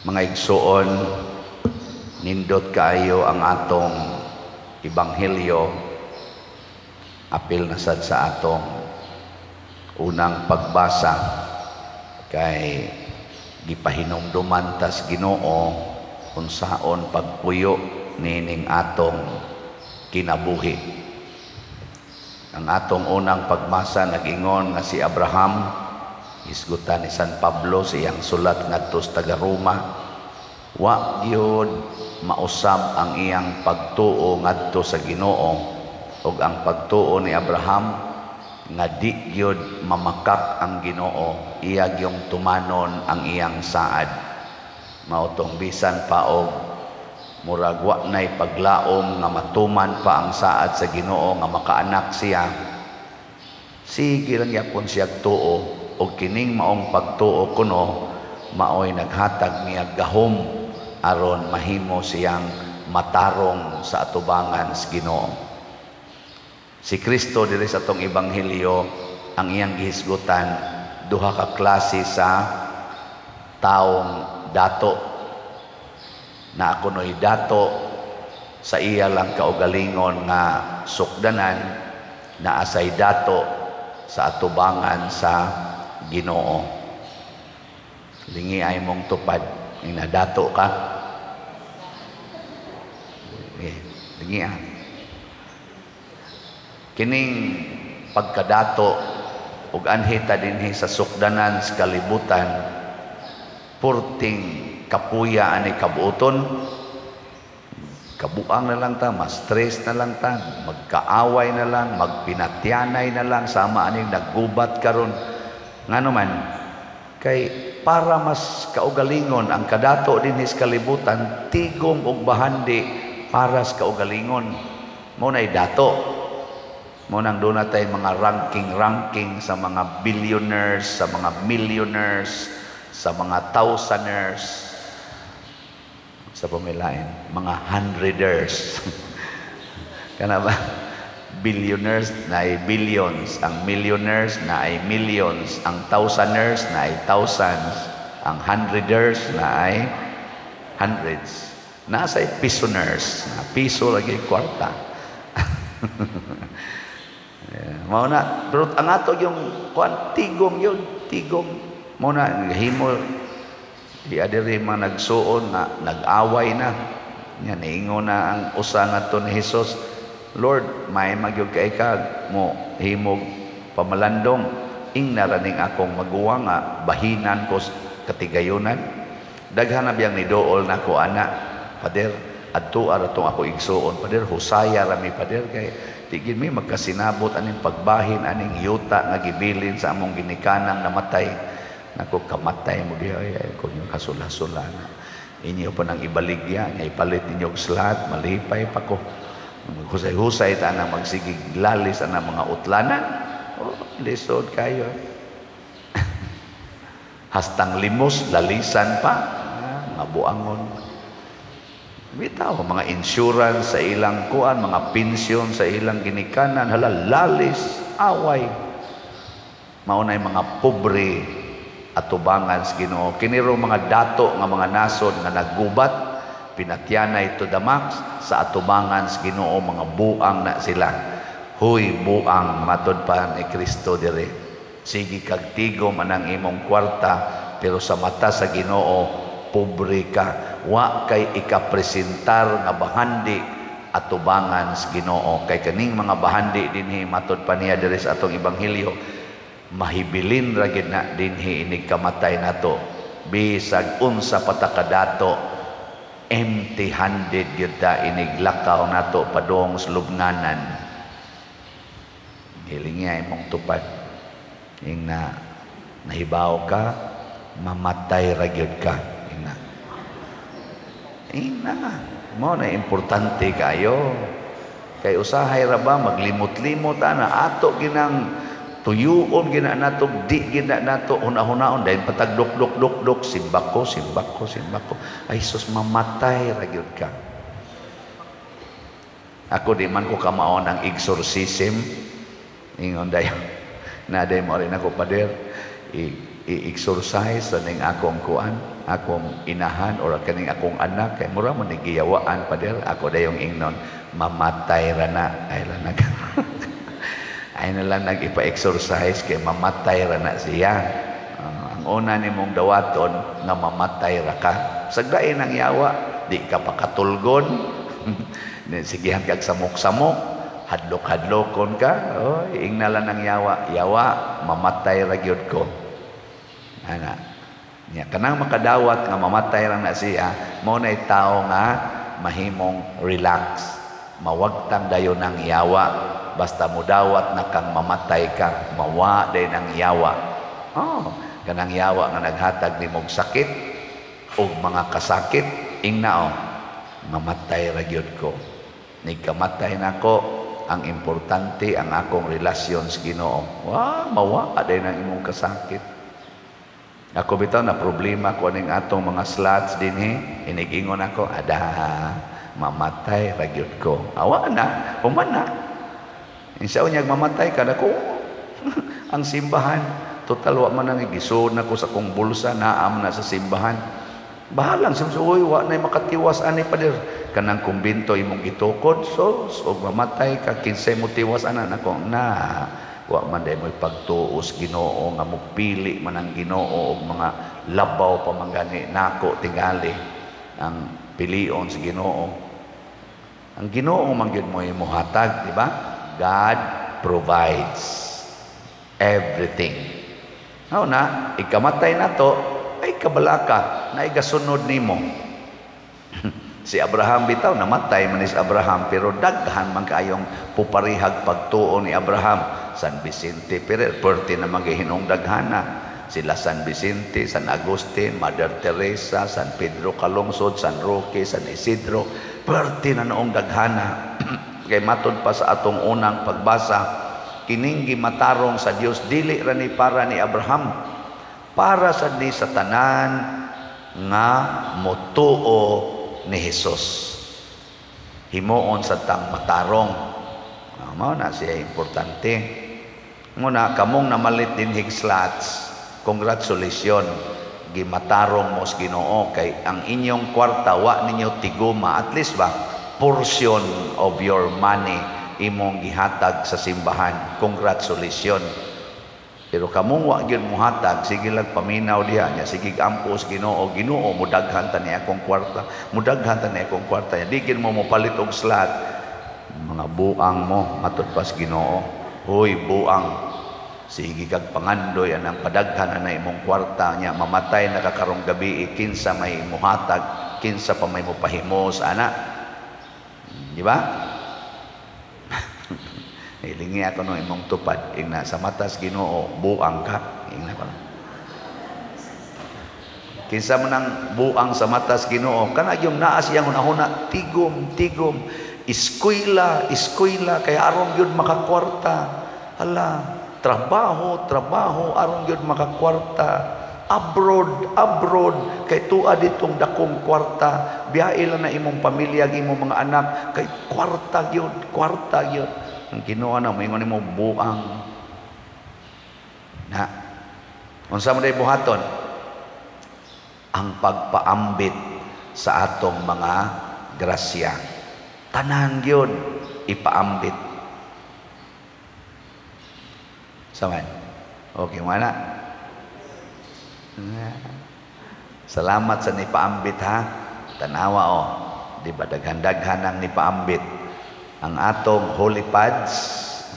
Mga igsuon, nindot kaayo ang atong ebanghelyo, apil na sad sa atong unang pagbasa, kay gipahinumduman tas Ginoo unsaon pagpuyo nining atong kinabuhi. Ang atong unang pagbasa nag-ingon nga si Abraham, hisgutan ni San Pablo sa iyang sulat ngadto sa taga-Roma, wa gyud mausab ang iyang pagtuo ngadto sa Ginoo, ug ang pagtuo ni Abraham nga di gyud mamakak ang Ginoo, iya gyung tumanon ang iyang saad. Mao tong bisan pa og murag wa nay paglaom nga matuman pa ang saad sa Ginoo nga makaanak siya, sige lang gyapon siya tuo, og kining maong pagtuo kuno maoy naghatag niya gahom aron mahimo siyang matarong sa atubangan sa Ginoo. Si Kristo diri sa atong ebanghelyo, ang iyang gihisgutan duha ka klase sa taong dato. Na kuno'y dato sa iya lang kaugalingon nga sukdanan, naa say dato sa atubangan sa Ginoo. Lingi ay mong tupad, inadato ka. Eh, lingi ah. Kining pagkadato ug anhi ta dinhi sa sukdanan sa kalibutan, purting kapuya ani kabuoton. Kabuang na lang ta, ma-stress na lang ta, magkaaway na lang, magpinatyanay na lang, sama aning naggubat karon. Ngano man, kay para mas kaugalingon ang kadato dinhi sa kalibutan, tigom og bahandi para sa kaugalingon. Mao nay dato. Mao nang duna tay mga ranking-ranking sa mga billionaires, sa mga millionaires, sa mga thousanders, sa pamilain, mga hundreders. Kana ba? Billionaires na ay billions, ang millionaires na ay millions, ang thousanders na ay thousands, ang hundreders na ay hundreds. Nasa pisoners, na piso lagi kwarta. Yeah. Mao na, pero ang ato yung kuan, tigom yun, tigom. Mao na himo di adiri mga nagsuon na nag-away na. Nya niingon na ang usa ngadto ni Hesus, "Lord, may magyud kay ka mo himog pamalandong, ingna ra ning akong maguwang nga bahinan ko katigayunan." Daghan na biyang niduol nako ana, "Pader, adto ra tong ako igsuon, pader, husaya ra mi, pader, kay di gid mi magkasinabot aning pagbahin aning yuta nga gibilin sa among ginikanang namatay." Nako, kamatay mo diha ay kung yung kasula-sula na. Inyo pa nang ibaligya, nya ipalit ninyo og slot, malipay pa ko. Maghusay-husay ta na magsigig lalis ana mga utlanan. Oh, lisod kayo. Hastang limos, lalisan pa. Ah, mga buangon. Bitaw, mga insurance sa ilang kuan, mga pensyon sa ilang ginikanan, hala, lalis, away. Mao nay mga pobre atubangan sa Ginoo. Kini mga dato nga mga nasod nga naggubat, pinatyanay to the max, sa atubangan sa Ginoo mga buang na sila. Huy buang, matod pa ni Kristo dire. Sige kag tigom anang imong kwarta, pero sa mata sa Ginoo pobre ka. Wa kay ikapresentar nga bahandi atubangan sa Ginoo, kay kaning mga bahandi dinhi, matod pa niya diri sa atong ebanghelyo, mahibilin ra gid na dinhi inig kamatay nato. Bisag unsa pa ta kadato, empty handed gyud ta inig lakaw nato padung sa lubnganan. Hilingi imong tupad, ing na nahibaw ka mamatay ra gyud ka. Ing na, ing na mo na importante kayo, kay usahay ra ba maglimot-limot ana ato ginang tuyuon gina nato, di gina nato huna-hunaon dahil patag duk duk duk duk, simbako, simbako, simbako, ay sus, mamatay ra gyud ka. Ako di man ko kamao ng exorcism. Ingon dayon na day mo rin ako, "Pader, i-exorcise sa ning akong kuan." Akong inahan or kaning akong anak kay mura man ni giyawaan, pader. Ako dayong ingnon, "Mamatay ra na." Ay lang nag ay na lang nag-ipa-exercise kay mamatay ra na siya. Ang una nimong dawaton nga mamatay ra ka. Sagdain ang yawa, di ka pakatulgon. Sigihan kag samok-samok, hadlok-hadlokon ka. Oh, ingna lang ang yawa, "Yawa, mamatay ra gyud ko." Ana. Nya kanang makadawat nga mamatay ra na siya, mao nay tao nga mahimong relax. Mawagtang dayon ang yawa. Basta mudawat na kang mamatay ka, mawa dayon ang yawa. Oh, kanang yawa nga naghatag nimog sakit og mga kasakit, ingna, "Oh, mamatay ra gyud ko. Nigkamatay nako, ang importante ang akong relasyon sa Ginoo." Wa mawa dayon ang imong kasakit. Ako bitaw na problema ko aning atong mga slots dinhi, inigingon ako, "Ada, mamatay ra gyud ko." Awa na, human na. Insa unyag mamatay ka nako ang simbahan. Total wa man nang gisud na ko sa akong bulsa, naam na sa simbahan. Bahalang sa, "Uy, wa na makatiwas ani, pader." Kanang kumbinto imong gitukod, so og mamatay ka, kinsay mo tiwas ana nako na? Wa man day mo'y pagtuos Ginoo nga mopili man ang Ginoo og mga labaw pa man gani nako tingali ang pilion sa Ginoo. Ang Ginoo man gyud mo'y mohatag, di ba? God provides everything. Mao na ikamatay na to ay kabalaka na igasunod nimo. Si Abraham bitaw, namatay man ni si Abraham, pero daghan man kaayong puparihag pagtuo ni Abraham. San Vicente Ferrer, perti na maghihinong daghana. Sila San Vicente, San Agustin, Mother Teresa, San Pedro Calungsod, San Roque, San Isidro, perti na noong daghana. Kay matod pa sa atong unang pagbasa, kining gimatarong sa Dios dili ra ni para ni Abraham, para sad ni sa tanan nga motuo ni Jesus. Himuon sa tang matarong. Mao na siya importante. Muna kamong namalit dinhig slots, congratulations, gimatarong mo sa Ginoo kay ang inyong kwarta wa ninyo tiguma, at least ba portion of your money imong gihatag sa simbahan. Congratulations. Pero kamong wa gyud mohatag, sige lang paminaw diha nya, sige ampo sa Ginoo, "Ginoo, mudaghan ta ni akong kwarta, mudaghan ta ni akong kwarta." Di gyud mo mopalit og slot. Mga buang mo, matud pa sa Ginoo. "Hoy, buang. Sige kag pangandoy anang padaghan ana imong kwarta nya, mamatay na ka karong gabi, kinsa may muhatag, kinsa pa may mopahimos ana?" Di ba? Hilingi ako no imong tupad, ingna, "Sa matas Ginoo, buang ka." Ingna ko. Kinsa man ang buang sa matas Ginoo? Kana yung naa siyang hunahuna, tigom, tigom, eskwela, eskwela kay aron gyud makakwarta. Hala, trabaho, trabaho aron gyud makakwarta. Abroad, abroad kay tua ditong dakong kwarta. Biyahe lang na imong pamilya, imong mga anak kay kwarta gyud, kwarta gyud. Ang Ginoo na moingon nimo, "Buang." Na unsa man day buhaton? Ang pagpaambit sa atong mga grasya, tanan gyud ipaambit. Saman okay mana. Salamat sa nipaambit ha. Tanawa oh, di ba daghan-daghan ang nipaambit? Ang atong holy pads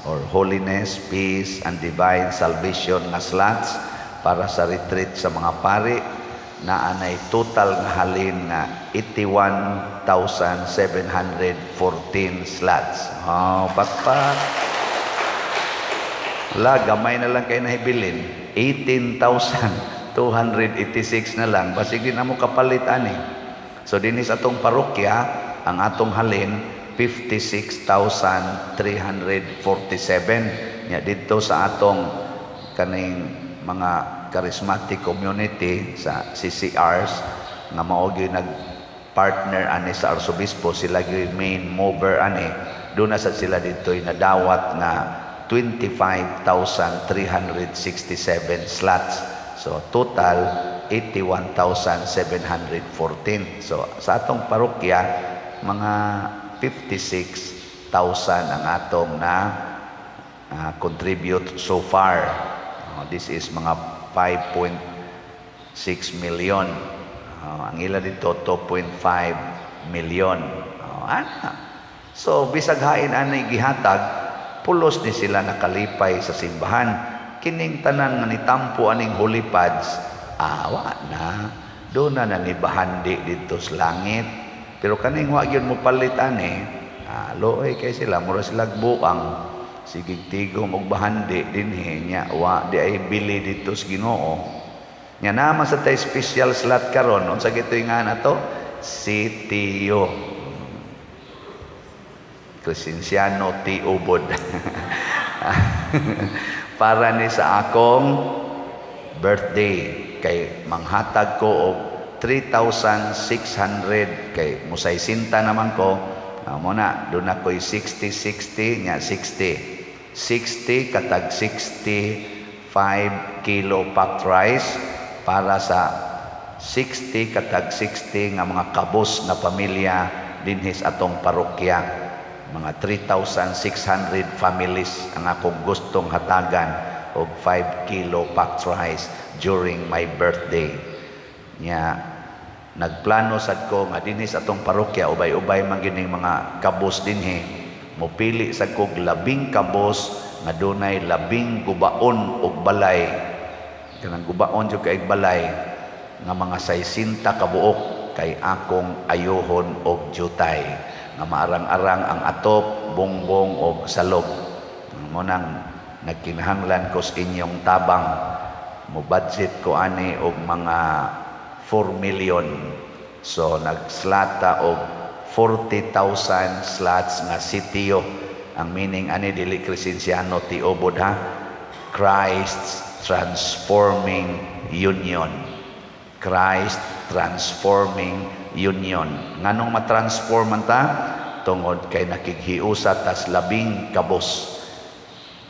or holiness, peace, and divine salvation nga slots para sa retreat sa mga pari na anay total nga halin nga 81,714 slots. Oh, pakpak. La, gamay na lang kayo nahibilin. 18,286 na lang. Basig di na mo kapalit ani. So, dinhi sa atong parokya, ang atong halin, 56,347. Nya dito sa atong kaning mga charismatic community sa CCRs nga mao gyud nag partner ani sa arsobispo, sila gyud main mover ani, doon na sad sila dito'y nadawat nga 25,367 slots. So total 81,714. So sa atong parokya, mga 56,000 ang atong na contribute so far. This is mga 5.6 million. Ang ila dito 2.5 million. Ana. So bisag hain ani gihatag, pulos ni sila nakalipay sa simbahan. Kining tanan nga nitampo aning holy pads, awa na. Doon na nanibahandi dito sa langit. Pero kaning wa gyud mo palit ani, luoy kay sila, mura sila buang. Sige tigom og bahandi dinhi nya wa di ay bili dito sa Ginoo. Nya naman sa tay special slot karon, unsa gitoy nga na to? CTO. Crescenciano T. Ubod. Para ni sa akong birthday kay manghatag ko og 3,600 kay musay-sinta naman ko. Mo na doon ako'y 60 60 nya 60 60 katag 65 kilo packed rice para sa 60 katag 60 nga mga kabos na pamilya dinhi sa atong parokya. Mga 3,600 families ang akong gustong hatagan og 5 kilo packed rice during my birthday. Nya nagplano sad ko nga dinhi sa atong parokya, ubay-ubay man gining mga kabos dinhi, mopili sad kog 10 kabos nga dunay 10 gubaon og balay, kanang gubaon jud kay balay nga mga 60 ka buok, kay akong ayuhon og jutay nga maarang-arang ang atop, bongbong og salog. Mo nang nagkinahanglan ko sa inyong tabang. Mo budget ko ani og mga 4 million. So nagslata og 40,000 slots nga sitio. Ang meaning ani, dili Crescenciano T. Ubod ha. Christ's Transforming Union. Christ Transforming Union. Nganong matransform man ta? Tungod kay nakighiusa tas 10 kabos.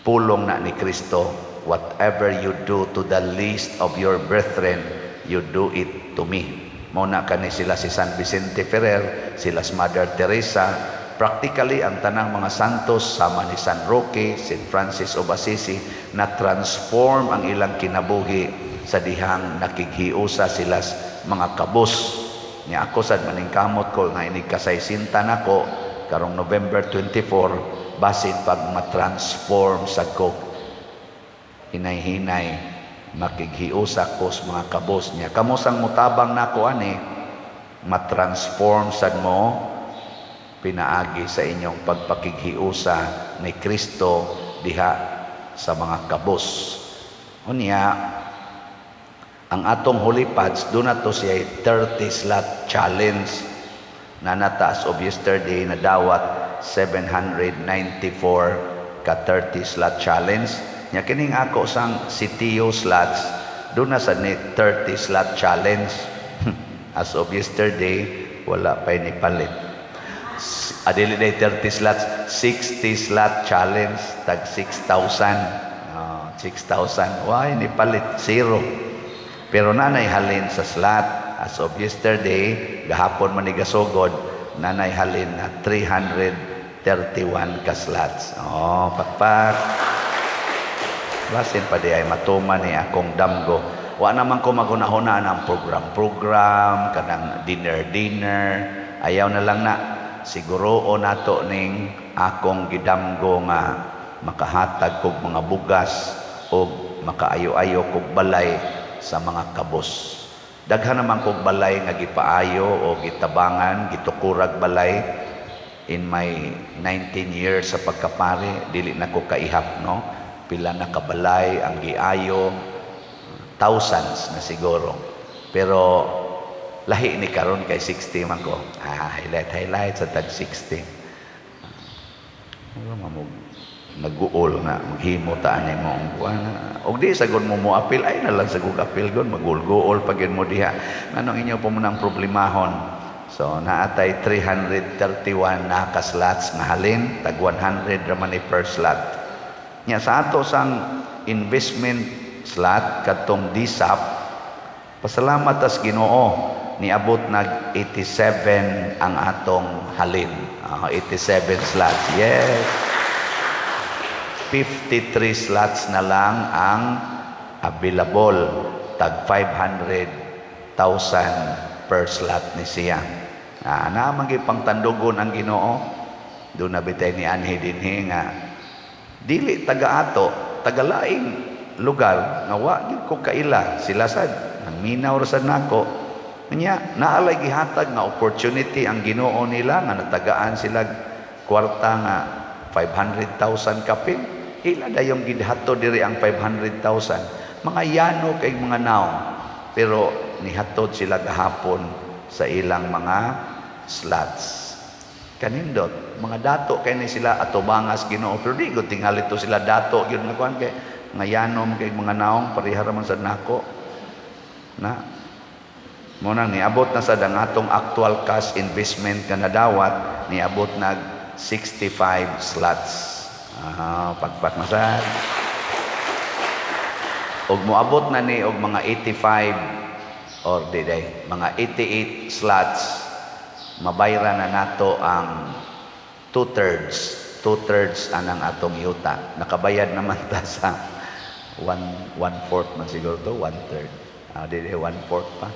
Pulong na ni Kristo, "Whatever you do to the least of your brethren, you do it to me." Mao na kani sila si San Vicente Ferrer, sila si Mother Teresa, practically ang tanang mga santos sama ni San Roque, St. Francis of Assisi, na transform ang ilang kinabuhi sa dihang nakighiusa sila mga kabos. Nya ako sad maningkamot ko nga inig kasaysinta nako karong November 24, basin pag matransform sa ko hinay-hinay makighiusa ko sa mga kabos niya. Kamo sang mutabang nako ani, matransform sad mo pinaagi sa inyong pagpakighiusa ni Kristo diha sa mga kabos. Unya, ang atong holy pads, doon na to siya 30 slot challenge na nataas of yesterday na dawat 794 ka 30 slot challenge. Nya kining ako sang CTO slots, doon na sa ni 30 slot challenge. As of yesterday, wala pa ni palit. Adili day 30 slots, 60 slot challenge, tag 6,000. Oh, 6,000. Why ni palit? Zero. Pero nanay halin sa slot as of yesterday, gahapon man ni gasugod, nanay halin na 331 ka slots. Oh, pakpak. Basin pa di ay matuman ni akong damgo. Wa naman ko maghuna-huna ng program-program, kanang dinner-dinner. Ayaw na lang na. Siguro o nato ning akong gidamgo nga makahatag kog mga bugas o makaayo-ayo kog balay sa mga kabos. Daghan naman kog balay nga gipaayo o gitabangan, gitukurag balay in my 19 years sa pagkapare, dili na ko kaihap, no? Pila na kabalay ang giayo, thousands na siguro. Pero lahi ni karon kay 60 man ko. Ah, highlight highlight sa tag 60. Ano mamog naguol nga maghimo ta ani mo ang kuan. Og di sagod mo mo apil, ay na lang sagod apil gon magulguol pag mo diha. Nganong inyo po mo nang problemahon? So naatay 331 na ka slots nga halin, tag 100 ra man ni per slot. Nya sa ato sang investment slot kadtong DSAP Pasalamat tas Ginoo, niabot nag 87 ang atong halin. 87 slots. Yes. 53 slots na lang ang available. Tag 500,000 per slot ni siya. Naa man gyud pangtandugon ang Ginoo. Doon na bitay ni anhi dinhi nga dili taga ato, taga laing lugar nga wa gyud ko kaila sila sad, nangminaw ra sad nako. Nya naalay gihatag nga opportunity ang Ginoo nila nga natagaan sila kwarta nga 500,000 kapin. Ila dayong gidhato diri ang 500,000. Mga yano kay mga naong, pero nihatod sila gahapon sa ilang mga slots. Kanindot, mga dato kay ni sila atubangas Ginoo, pero di gud tingali to sila dato gyud nga kuan kay nga yano man kay mga naong, pareha ra man sad nako. Na mo nang niabot na sad ang atong actual cash investment nga nadawat, niabot nag 65 slots. Pagpak na sad. Og moabot na ni og mga 85 or di day, mga 88 slots, mabayra na nato ang two-thirds anang atong yuta. Nakabayad naman ta sa one fourth man siguro to, one-third. Di day, one-fourth pa.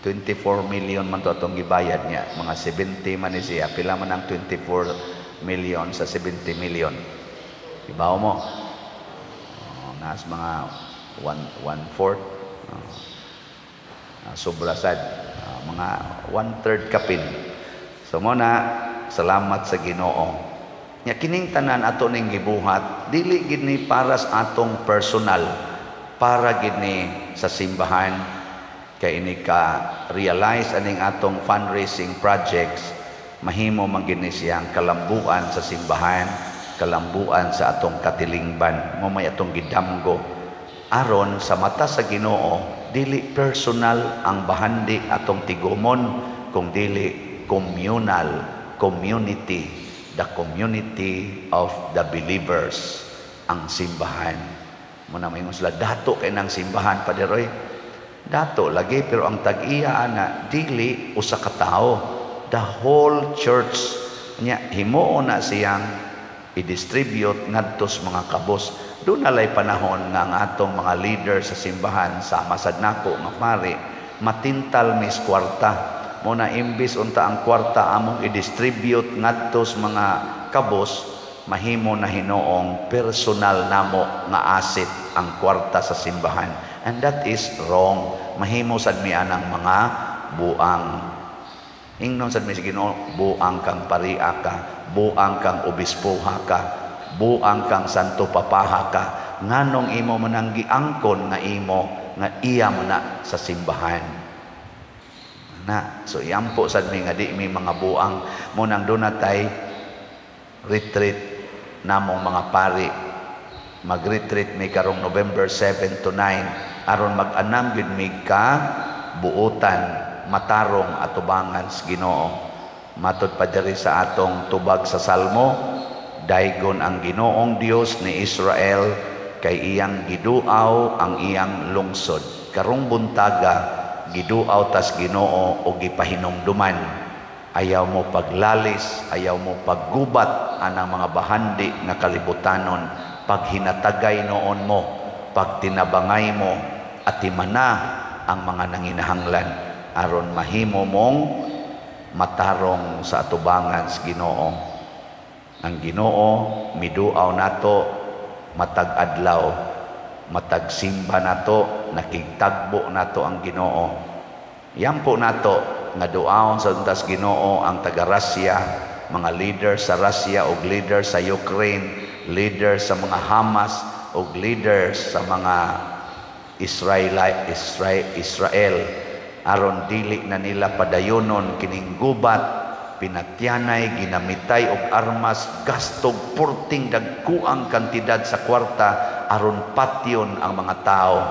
24 million man to atong gibayad niya. Mga 70 man ni siya. Pila man ang 24 million sa 70 million? Ibaw mo? Oh, nas mga one fourth. Sobra sad. Mga one-third kapin. So mo na, salamat sa Ginoo. Nya kining tanan ato ning gibuhat, dili gid ni para sa atong personal, para gid ni sa simbahan, kay ini ka realize aning atong fundraising projects, mahimo man gid ni siyang kalambuan sa simbahan, kalambuan sa atong katilingban. Mo may atong gidamgo aron sa mata sa Ginoo dili personal ang bahandi atong tigumon, kung dili communal, community, the community of the believers ang simbahan. Mo na maingon sila, "Dato kay nang simbahan, Pader oy." Dato lagi, pero ang tag-iya ana dili usa ka tawo, the whole church. Nya himuon na siyang i-distribute ngadto sa mga kabos. Doon na lay panahon nga ang atong mga leader sa simbahan, sama sad nako nga pari, matintal mis kwarta. Mo na imbis unta ang kwarta among i-distribute ngadto sa mga kabos, mahimo na hinuong personal namo nga asset ang kwarta sa simbahan, and that is wrong. Mahimo sad mi anang mga buang. Ingnon sad mi sa Ginoo, "Buang kang paria ka, buang kang obispoha ka, buang kang santo papaha ka. Nganong imo manang giangkon nga imo nga iya mo na sa simbahan?" Na so iampo sad mi nga di mi mga buang. Mo nang dunatay retreat namong mga pari. Mag-retreat mi karong November 7 to 9 aron mag-anam gyud mi ka buotan, matarong atubangan sa Ginoo. Matod pa diri sa atong tubag sa Salmo, "Daygon ang Ginoong Dios ni Israel kay iyang giduaw ang iyang lungsod." Karong buntaga, giduaw tas Ginoo o gipahinumduman. Ayaw mo paglalis, ayaw mo paggubat anang mga bahandi nga kalibutanon. Paghinatagay noon mo, pagtinabangay mo, at timana ang mga nanginahanglan aron mahimo mong matarong sa atubangan sa Ginoo. Ang Ginoo miduaw nato matag adlaw, matag simba nato, nakigtagbo nato ang Ginoo. Yampo nato nga duaon sa untas Ginoo ang taga Russia, mga leader sa Russia ug leader sa Ukraine, leader sa mga Hamas ug leaders sa mga Israel aron dili na nila padayonon kining gubat, pinatyanay, ginamitay og armas, gastog purting dagkuang kantidad sa kwarta aron patyon ang mga tao.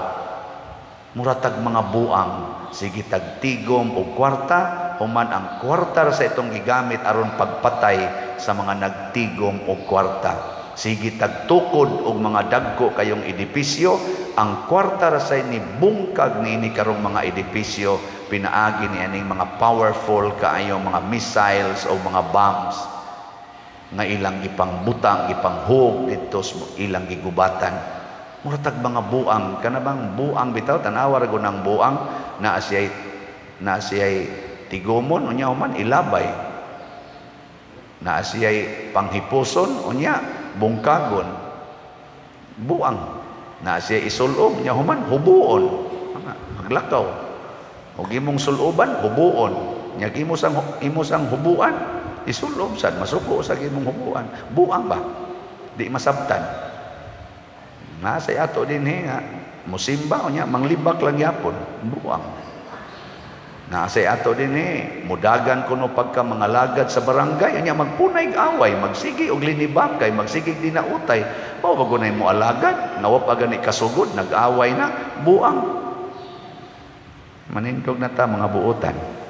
Muratag mga buang, sige tagtigom og kwarta, human ang kwarta sa itong gigamit aron pagpatay sa mga nagtigom og kwarta. Sige tagtukod og mga dagko kayong edipisyo Ang kwarta ra say ni bungkag niini karong mga edipisyo pinaagi ni aning mga powerful kaayo mga missiles o mga bombs nga ilang gipangbutang, gipanghug didto sa ilang gigubatan. Mura tag mga buang. Kana bang buang bitaw, tanawa ra gud ang buang, naa siyay tigumon, unya human ilabay. Naa siyay panghipuson, unya bungkagon. Buang. Naa siyay isulob, unya human hubuon. Maglakaw. Og imong suluban, hubuon. Nya imo sang hubuan, isulob sad, masuko sa imong hubuan. Buang ba? Di masabtan. Nasa ato din nga musimba, unya manglibak lang yapon, buang. Nasa ato din mudagan kuno pagka mga lagad sa barangay, unya magpunay away, magsige og linibakay, magsige dinautay. Mao ba gunay mo alagad, nga wa pa gani kasugod, nag-away na, buang. Manindog na ta, mga buotan.